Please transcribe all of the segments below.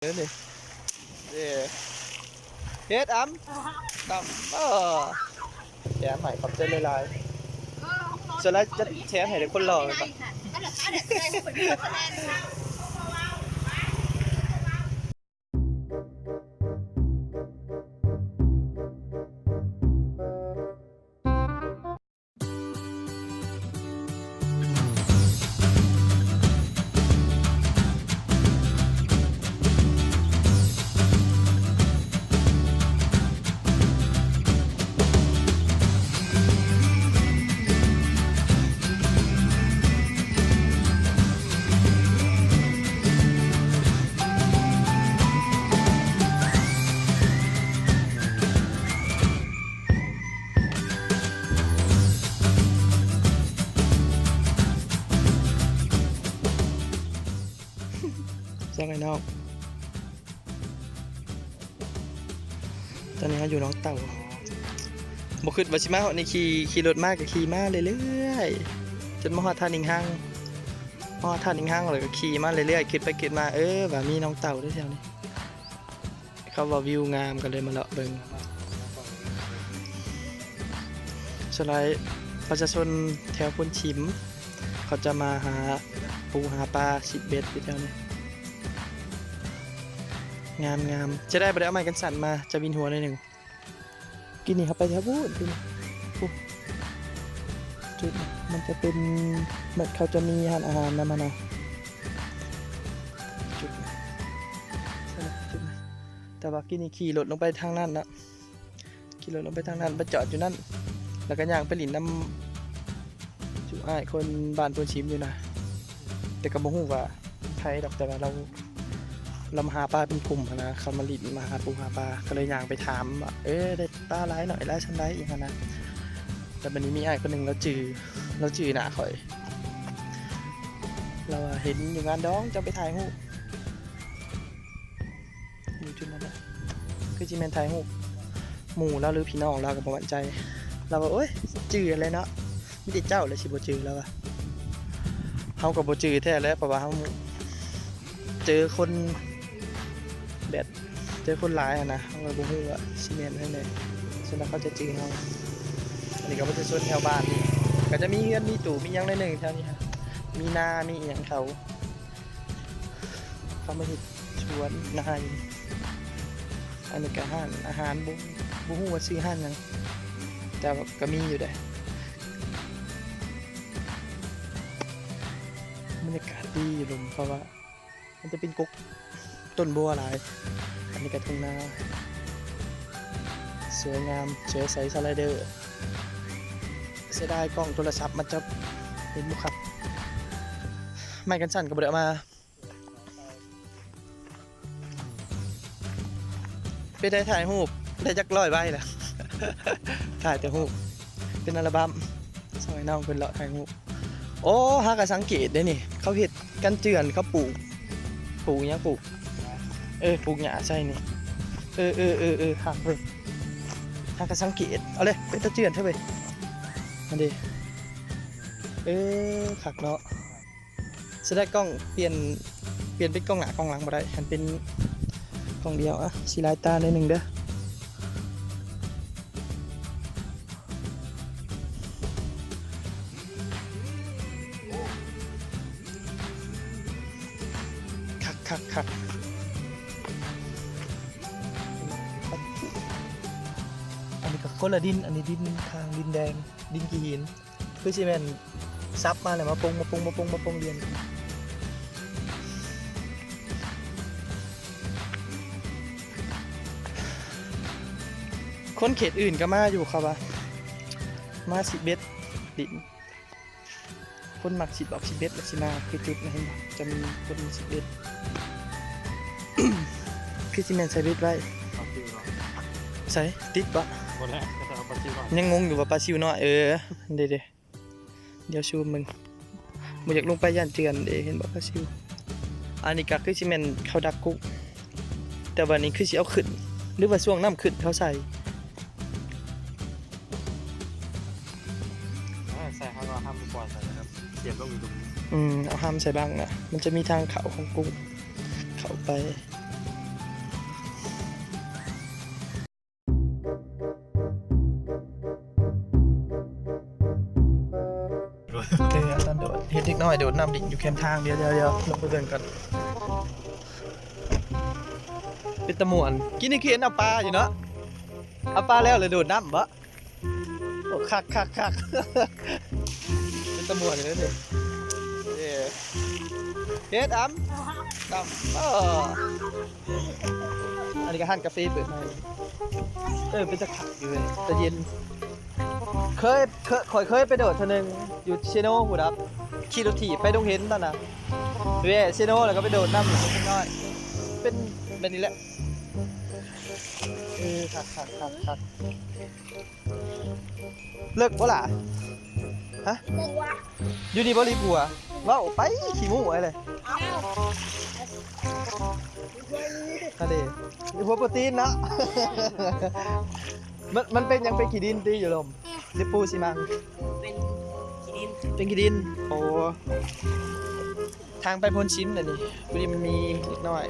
ເອີ ນີ້ ເອີ ເຮັດອຳ ຕຳ ເອີ ແຖມໃຫ້ ຂອບໃຈຫຼາຍໆ. ສ່ວນຫຼາຍຈະແຖມໃຫ້ແຕ່ຄົນຫຼໍ່ແມ່ນບໍ່? ຈັ່ງໃດນ້ອງ? ຕອນນີ້ເຮົາຢູ່ໜອງເຕົ່າ ບໍ່ຄິດວ່າຊິມາຮອດນີ້ ຂີ່ ຂີ່ລົດມາກໍຂີ່ມາເລື້ອຍໆ ຈົນມາຮອດທ່າໜິງຮັງ ມາຮອດທ່າໜິງຮັງ ແລ້ວກໍຂີ່ມາເລື້ອຍໆ ຄິດໄປຄິດມາ ເອີ ວ່າມີໜອງເຕົ່າເດ້ແຖວນີ້. ເຂົາວ່າວິວງາມ ກໍເລີຍມາເລາະເບິ່ງ. ສ່ວນຫຼາຍປະຊາຊົນແຖວໂພນຊິມ ເຂົາຈະມາຫາປູຫາປາ ຊິດເບັດຢູ່ແຖວນີ້ ງາມໆ. ຈະໄດ້ບໍ່ໄດ້ເອົາໄມ້ກັນສັ່ນມາ ຈະວິນຫົວໜ້ອຍໜຶ່ງ. ກີ້ນີ້ເຮົາໄປແຖວພຸ້ນ ຈຸດນີ້ ມັນຈະເປັນ ມັນ ເຂົາຈະມີຮ້ານອາຫານນຳຫັ້ນນະ ຈຸດນີ້ ໃຊ່ລະ ຈຸດນີ້. ແຕ່ວ່າກີ້ນີ້ຂີ່ລົດລົງໄປທາງນັ້ນນະ ຂີ່ລົດລົງໄປທາງນັ້ນ ໄປຈອດຢູ່ນັ້ນ ແລ້ວກໍຍ່າງໄປຫຼິ້ນນຳ ຈຸອ້າຍຄົນບ້ານໂພນຊິມຢູ່ນະ ແຕ່ກໍບໍ່ຮູ້ວ່າໃຜດອກ ແຕ່ວ່າລາວ ລາວມາຫາປາເປັນກຸ່ມຫັ້ນນະ ເຂົາມາຫຼິ້ນມາຫາປູຫາປາ ກໍເລີຍຍ່າງໄປຖາມວ່າ ເອີ ໄດ້ປາຫຼາຍໜ້ອຍຫຼາຍສ່ຳໃດອີຫຍັງຫັ້ນນະ. ແລ້ວບັດນີ້ມີອ້າຍຄົນໜຶ່ງລາວຈື່ ລາວຈື່ໜ້າຂ້ອຍ ລາວວ່າເຫັນຢູ່ງານດອງ ເຈົ້າໄປຖ່າຍຮູບ ຢູ່ຈຸດນັ້ນແຫຼະ ຄືຊິແມ່ນຖ່າຍຮູບໝູ່ລາວ ຫຼື ພີ່ນ້ອງລາວ ກໍບໍ່ໝັ້ນໃຈ. ລາວວ່າ ໂອ້ຍ ຈື່ຫັ້ນແຫຼະເນາະ ມີແຕ່ເຈົ້າແຫຼະຊິບໍ່ຈື່ ລາວວ່າ. ເຮົາກໍບໍ່ຈື່ແທ້ແຫຼະ ເພາະວ່າເຮົາເຈີຄົນແບບ ເຈີຄົນຫຼາຍຫັ້ນນະ ເຮົາກໍບໍ່ຮູ້ວ່າຊິແມ່ນຈັ່ງໃດ ສ່ວນຫຼາຍເຂົາຈະຈື່ເຮົາ. ອັນນີ້ກໍປະຊາຊົນແຖວບ້ານນີ້ ກໍຈະມີເຮືອນມີຕູ້ມີຫຍັງໜ້ອຍໜຶ່ງແຖວນີ້ ມີນາມີອີ່ຫຍັງເຂົາ ເຂົາມາເຮັດສວນນາຢູ່ນີ້. ອັນນີ້ກໍຮ້ານອາຫານ ບໍ່ ບໍ່ຮູ້ວ່າຊື່ຮ້ານຫຍັງ ແຕ່ວ່າກໍມີຢູ່ເດ້. ບັນຍາກາດດີຢູ່ລຸ່ມ ເພາະວ່າມັນຈະເປັນກົກຕົ້ນບົວຫຼາຍ. ອັນນີ້ກໍທົ່ງນາ ສວຍງາມ ສວຍໃສສະໄລເດີ. ເສຍດາຍກ້ອງໂທລະສັບມັນຈະເຫັນບໍ່ຄັກ ໄມ້ກັນສັ່ນກໍບໍ່ໄດ້ເອົາມາ. ເປັນໄດ້ຖ່າຍຮູບ ໄດ້ຈັກຮ້ອຍໃບລະ? ຖ່າຍແຕ່ຮູບ ເປັນອັລະບັມ ຊ່ອຍນ້ອງເພິ່ນເລາະຖ່າຍຮູບ. ໂອ້ ຫາກະສັງເກດເດ້ນີ້ ເຂົາເຮັດກັນເຈື່ອນ ເຂົາປູກ ປູກຫຍັງ ປູກ ເອີ ປູກຫຍ້າໃສ່ນີ້. ເອີ ເອີ ເອີ ເອີ ຄັກເວີຍ ຫາກະສັງເກດ. ເອົາເລີຍ ເປັນຕາເຈື່ອນແທ້ເວີຍ ນັ້ນເດ້. ເອີ ຄັກເນາະ. ສະໄດກ້ອງປ່ຽນ ປ່ຽນເປັນກ້ອງໜ້າກ້ອງຫຼັງບໍ່ໄດ້ ຫັ້ນເປັນກ້ອງດຽວ. ອະ ຊິຫຼາຍຕາໜ້ອຍໜຶ່ງເດີ. ຄັກໆໆ ອັນນີ້ກໍຄົນລະດິນ ອັນນີ້ດິນທາງ ດິນແດງ ດິນຂີ້ຫີນ. ຄືຊິແມ່ນສັບມາແລ້ວ ມາປົງ ມາປົງ ມາປົງ ມາປົງລຽນ. ຄົນເຂດອື່ນກໍມາຢູ່ ເຂົາວ່າມາຊິດເບັດຫຼິ້ນ. ຄົນມັກຊິດອອກຊິດເບັດ ແລ້ວຊິມາຄືຈຸດນະ ເຫັນບໍ່ ຈະມີຄົນຊິດເບັດ. ຄືຊິແມ່ນໃສ່ເບັດໄວ້. ປາຊິວເນາະ ໃສ ຕິດບໍ່? ບໍ່ແລ້ວ ເຂົາເຈົ້າເອົາປາຊິວນ້ອຍ ຍັງງົງຢູ່ວ່າປາຊິວນ້ອຍ. ເອີ ເດ້ໆ ດຽວຊູມເບິ່ງ ບໍ່ຢາກລົງໄປຢ້ານເຈື່ອນເດ້ ເຫັນບໍ່ປາຊິວ. ອັນນີ້ກໍຄືຊິແມ່ນເຂົາດັກກຸ້ງ ແຕ່ວ່ານີ້ຄືຊິເອົາຂຶ້ນ ຫຼືວ່າຊ່ວງນ້ຳຂຶ້ນເຂົາໃສ່. ເອີ ໃສ່ ເຮົາກໍເອົາຮຳມາປ່ອຍໃສ່ນະ ຕຽມລົງອີກດຸ່ມ. ອືມ ເອົາຮຳໃສ່ບັ້ງນະ ມັນຈະມີທາງເຂົ້າຂອງກຸ້ງເຂົ້າໄປ. ນ້ອຍໂດດນ້ຳດິນຢູ່ແຄມທາງ. ດຽວໆໆ ລົງໄປເບິ່ງກ່ອນ. ເປັນຕາມ່ວນ. ກີ້ນີ້ຄືເຫັນເອົາປາຢູ່ເນາະ. ເອົາປາແລ້ວລະໂດດນ້ຳບໍ? ໂອ້ ຄັກໆໆ ເປັນຕາມ່ວນເລີຍນີ້. ເອີ ເຮັດອຳ ອຳ ເອີ ອັນນີ້ກໍຮ້ານກາເຟເປີດໃໝ່. ເອີ ເປັນຕາຄັກຢູ່ເວີຍ ຕາເຢັນ. ເຄີຍ ເຄີຍ ຂ້ອຍເຄີຍໄປໂດດເທື່ອໜຶ່ງຢູ່ເຊໂນພຸ້ນດອກ. ຂີ່ລົດຖີບໄປດົງເຫັນຕອນນັ້ນ ແວ່ເຊໂນ ແລ້ວກໍໄປໂດດນ້ຳອີກເລັກນ້ອຍ. ເປັນແບບນີ້ແຫຼະ. ເອີ ຄັກໆໆໆ. ເລິກບໍ່ລະ? ຮະ? ຢູ່ນີ້ບໍ່ ລີ້ຜົວ? ເວົ້າໄປ ຂີ້ໝູ່ໄອ້ເລີຍ. ອັນນີ້ ລີ້ຜົວໂປຣຕີນເນາະ. ມັນ ມັນເປັນຫຍັງ? ເປັນຂີ້ດິນຕິ ຢູ່ລົມ ຫຼືປູຊີມັງ? ເປັນຂີ້ດິນ ເປັນຂີ້ດິນ. ໂອ້ ທາງໄປໂພນຊິມນະນີ້ ພໍດີມັນມີເດັກນ້ອຍ.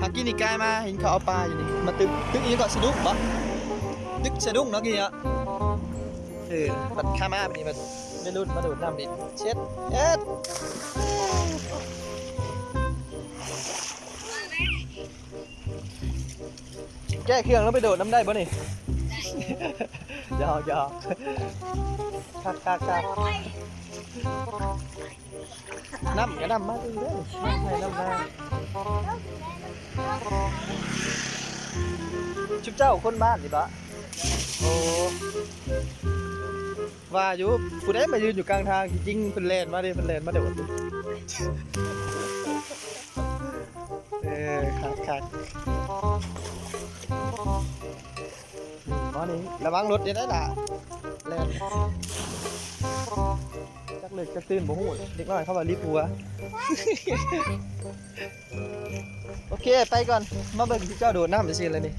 ຫາກິນນີ້ກາຍມາເຫັນເຂົາເອົາປາຢູ່ນີ້ ມາຕຶກ ຕຶກອີ່ຫຍັງເກາະ ສະດຸ້ງບໍ? ຕຶກສະດຸ້ງເນາະກີ້ເນາະ. ເອີ ບັດຂ້າມາບັດນີ້ ບັດໄວລຸ້ນມາໂດດນ້ຳນີ້ ເຊັດ ເອັດ ແກ້ເຄື່ອງແລ້ວໄປໂດດນ້ຳໄດ້ບໍ່ນີ້? ຫຍອກໆ ຄັກໆໆ. ນ້ຳກໍນ້ຳມາເອງເດີ ນ້ຳໄຮ່ນ້ຳນາ. ຊຸມເຈົ້າຄົນບ້ານນີ້ບໍ? ໂອ້ ວ່າຢູ່ ຜູ້ໃດມາຢືນຢູ່ກາງທາງ? ຈິງໆ ເພິ່ນແລ່ນມາເດ້ ເພິ່ນແລ່ນມາໂດດ. ເອີ ຄັກໆ. ອືມ ມານີ້ ລະວັງລົດແດ່ໄດ໋ລະ ແລ່ນ ຈັກເລິກຈັກຕື່ນບໍ່ຮູ້ ເດັກນ້ອຍເຂົາວ່າລີ້ຜົວ. ໂອເຄ ໄປກ່ອນ ມາເບິ່ງເຈົ້າໂດດນ້ຳຊື່ໆ ແລ້ວນີ້.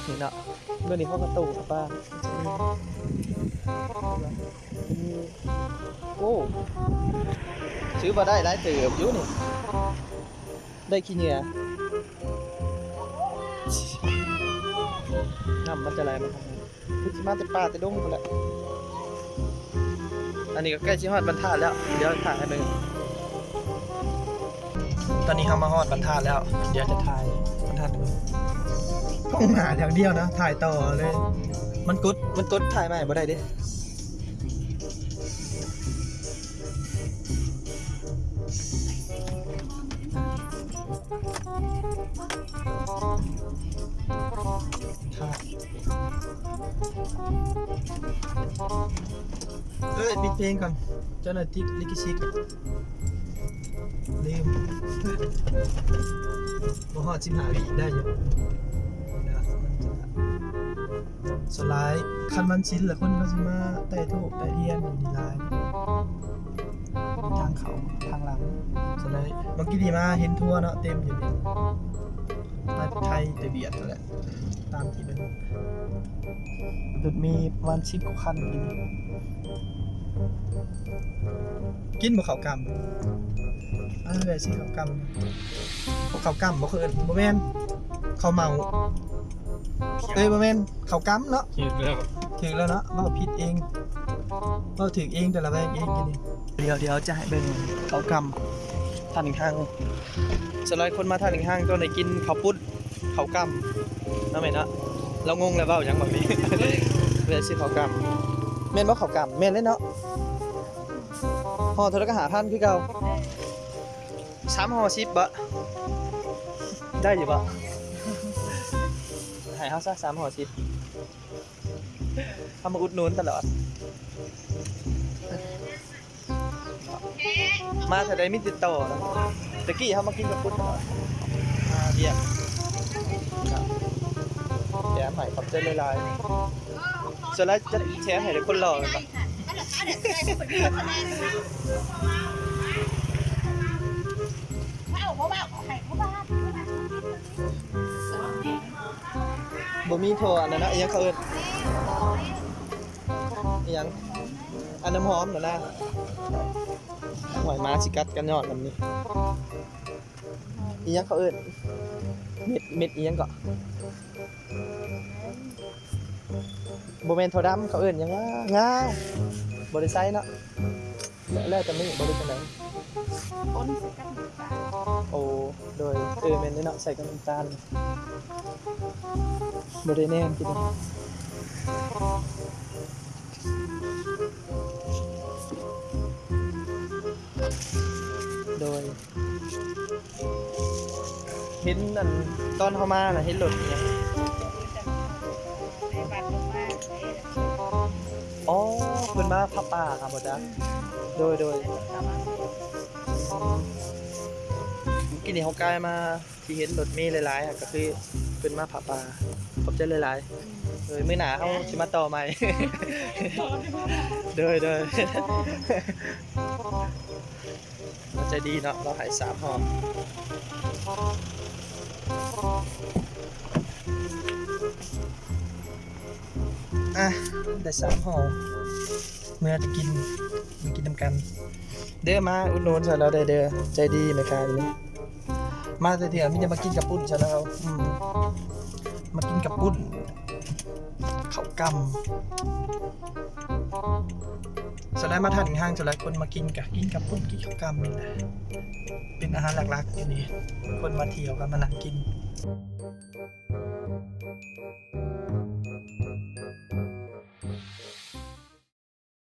ນີ້ເນາະ ມື້ນີ້ເຮົາກໍໂຕກັບບ້ານ. ໂອ້ ຖືວ່າໄດ້ຫຼາຍເຕີບຢູ່ນີ້ ໄດ້ຂີ້ເຫຍື້ອ. ນ້ຳມັນຈະໄຫຼມາທາງນີ້ ຄືຊິມາແຕ່ປ່າແຕ່ດົງພຸ້ນແຫຼະ. ອັນນີ້ກໍໃກ້ຊິຮອດບັນທາດແລ້ວ ດຽວຖ່າຍໃຫ້ເບິ່ງ. ຕອນນີ້ເຮົາມາຮອດບັນທາດແລ້ວ ດຽວຈະຖ່າຍບັນທາດໃຫ້ເບິ່ງ. ກ້ອງໜ້າຢ່າງດຽວນະ ຖ່າຍຕໍ່ເລີຍ. ມັນກົດ ມັນກົດຖ່າຍໃໝ່ບໍ່ໄດ້ເດ້. ເອີ ປິດເພງກ່ອນ ເຈົ້າໜ້າທີ່ລິຂະສິດ ລືມ. ບໍ່ຮອດສິບຫ້າວິ ໄດ້ຢູ່. ສ່ວນຫຼາຍຄັນວັນສິນລະ ຄົນເຂົາຊິມາໄຕ້ທູບໄຕ້ທຽນຢູ່ນີ້ຫຼາຍ. ທາງເຂົ້າທາງຫຼັງ ສ່ວນຫຼາຍ ເມື່ອກີ້ນີ້ມາເຫັນທົວເນາະ ເຕັມຢູ່ນີ້ ມາແຕ່ໄທແຕ່ຫວຽດຫັ້ນແຫຼະ. ຕາມທີ່ເບິ່ງ ລົດເມປະມານສິບກວ່າຄັນຢູ່ນີ້. ກິນບໍ່ເຂົ້າກ່ຳ? ເອີ ແວ່ຊື້ເຂົ້າກ່ຳ. ເຂົ້າກ່ຳບໍ່ ເຂົາເອີ້ນ ບໍ່ແມ່ນ ເຂົ້າເມົາ. ເອີຍ ບໍ່ແມ່ນ ເຂົ້າກ່ຳເນາະ. ຖືກແລ້ວ ຖືກແລ້ວເນາະ ເວົ້າຜິດເອງ ເວົ້າຖືກເອງ ແຕ່ລະແວງເອງຢູ່ນີ້. ດຽວ ດຽວຈະໃຫ້ເບິ່ງເຂົ້າກ່ຳທ່ານອີກຄັ້ງ. ສ່ວນຫຼາຍຄົນມາທ່ານອີກຄັ້ງຕ້ອງໄດ້ກິນເຂົ້າປຸ້ນ ເຂົ້າກ່ຳເນາະແມ່ເນາະ. ລາວງົງແລ້ວເວົ້າຫຍັງບັດນີ້. ເພື່ອຊື້ເຂົ້າກ່ຳ ແມ່ນບໍ່ ເຂົ້າກ່ຳ? ແມ່ນເດ້ເນາະ. ຫໍ່ເທົ່າໃດກໍຫ້າພັນຄືເກົ່າ. ສາມຫໍ່ສິບບໍ? ໄດ້ຢູ່ບໍ? ໃຫ້ເຮົາຊະ ສາມຫໍ່ສິບ ເຮົາມາອຸດໜູນຕະຫຼອດ. ມາເທື່ອໃດມີຕິດຕໍ່ນະ. ແຕ່ກີ້ເຮົາມາກິນກັບພຸດຕະຫຼອດ ມາວຽກ. ແຖມໃຫ້ ຂອບໃຈຫຼາຍໆ. ສ່ວນຫຼາຍຈະແຖມໃຫ້ແຕ່ຄົນຫຼໍ່ແມ່ນບໍ່? ບໍ່ມີທໍ່ອັນນັ້ນນະ ອີຫຍັງເຂົາເອີ້ນ ອີຫຍັງ ອັນນ້ຳຫອມຫັ້ນນະ. ໂອ້ຍ ໝາຊິກັດກັນຍອດມັນນີ້. ອີຫຍັງເຂົາເອີ້ນ ເມັດ ເມັດອີຫຍັງເກາະ? ບໍ່ແມ່ນຖົ່ວດຳ ເຂົາເອີ້ນຫຍັງວະ ງາ ບໍ່ໄດ້ໃສ່ເນາະ. ແລ້ວແຕ່ມື້ບໍ່ ຫຼືຈັ່ງໃດ? ປົນໃສ່ກັບນ້ຳຕານ. ໂອ້ ໂດຍ ເອີ ແມ່ນເດ້ເນາະ ໃສ່ກັບນ້ຳຕານ ບໍ່ໄດ້ແນມຕິ. ໂດຍ ເຫັນອັນ ຕອນເຮົາມານະ ເຫັນລົດອີ່ຫຍັງ? ອໍ ເພິ່ນມາຜ້າປ່າຫາບໍ່ຈັກ? ໂດຍ ໂດຍ ເມື່ອກີ້ນີ້ເຮົາກາຍມາ ທີ່ເຫັນລົດເມຫຼາຍໆ ກໍຄືເພິ່ນມາຜ້າປ່າ. ຂອບໃຈຫຼາຍໆ. ໂດຍ ມື້ໜ້າເຮົາຊິມາຕໍ່ໃໝ່. ໂດຍ ໂດຍ ໃຈດີເນາະ ລາວໃຫ້ສາມຫໍ່. ອ່ະ ໄດ້ສາມຫໍ່ ເມືອໄປກິນ ໄປກິນນຳກັນເດີ. ມາອຸດໜູນຊ່ອຍລາວໄດ້ເດີ ໃຈດີແມ່ຄ້ານີ້. ມາແຕ່ເທື່ອມີແຕ່ມາກິນເຂົ້າປຸ້ນຊະແລ້ວ. ອືມ ມາກິນເຂົ້າປຸ້ນ ເຂົ້າກ່ຳ. ສ່ວນຫຼາຍມາທານອີ່ຫາງ ສ່ວນຫຼາຍຄົນມາກິນກະກິນເຂົ້າປຸ້ນ ກິນເຂົ້າກ່ຳນີ້ແຫຼະ ເປັນອາຫານຫຼັກໆຢູ່ນີ້. ຄົນມາທ່ຽວກໍມານັ່ງກິນ.